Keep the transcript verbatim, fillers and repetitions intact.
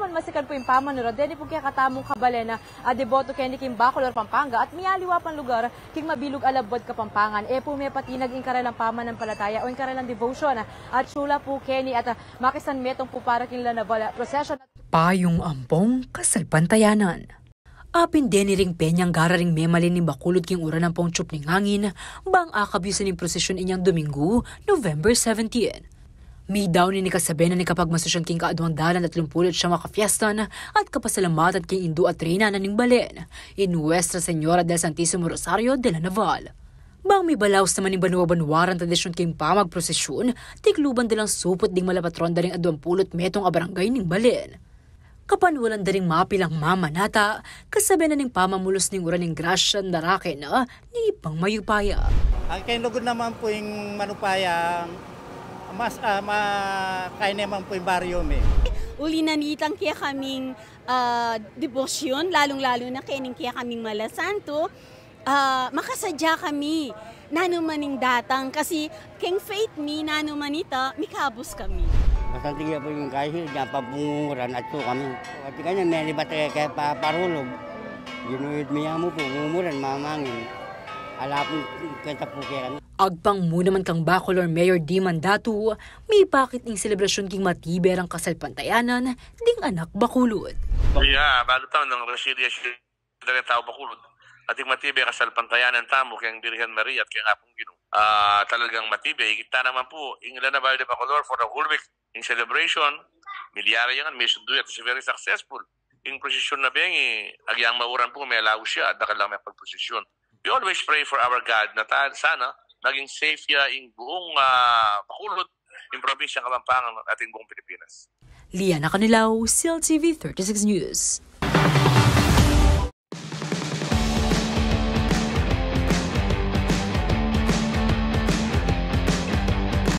Masikan pu ing pamanurat deni pu kekatamung kabalen a deboto keni king Bacolor, Pampanga, at miyaliwa pang lugar king mabilug a labuad Kapampangan. E pu mepatinag ing karelang pamananpalataya o ing karelang devotion at sula pu keni at makisanmetung pu para king La Naval procession. Payung ampong kasalpantayanan. Apin deni ring penyang gararing memalen ning bakulud king uran ampong tiyup ning angin, bang akabyusan ing prosesyon inyang Dominggu, November seventeen. Midaun ini kasabe na ning kapagmasusyan king kaaduang dalan atlumpulu't siyam a kapiestan at kapasalamatan king Indu at Reyna na ning balen, i Nuestra Señora del Santisimo Rosario de la Naval. Bang mibalaus naman ning banua-banuaran tradisyon king pamagprosesyon, tikluban da lang suput ding malapatron da ring aduampulu't metung a barangay ning balen. Kapanwalan da ring mapilang mamanata, kasabe na ning pamamulus ning uran ning grasya na raken na ning Ibpang Mayupaya. Ang kay lugod naman po yung manupaya, mas, ah, ma-, kaya naman po yung baryo, may. Uli na nitang kekaming, ah, debosyon, lalong-lalo na kening kekaming Malasanto, ah, makasadya kami nanu man ing datang, kasi keng faith mi, nanu man ita, mikabus kami. Masanting ya po yung kaisi, diyan pa bunguran at so kami. At kanya, may libat kaya, kaya pa, parulog. Ginuhit mi yamu po, bunguran, mamangin. Ala po, kaya po kaya kami. Agpang mu naman kang Bacolor Mayor Dee Mandato, mipakit ing selebrasyon king matibe rang kasalpantayanan ding anak bakulud. Iya, balu tamu ng resilience da ring tau bakulud. At ing matibe kasalpantayanan tamu keng Birhen Maria at keng Apung Ginu. Ah, talagang matibe. Ikit ta naman po, ing La Naval de Bacolor for the whole week. Ing celebration, milyari yan, misundu ya, it's very successful. Ing prosesyon na bengi, agyang mauran po, melaus ya, at dakal lang mekapagprosesyon. We always pray for our God na ta-, sana maging safe ya ing buong, ah, bakulud, ing probinsyang Kapampangan at ing buong Pilipinas. Liana Canilao, C L T V thirty-six News.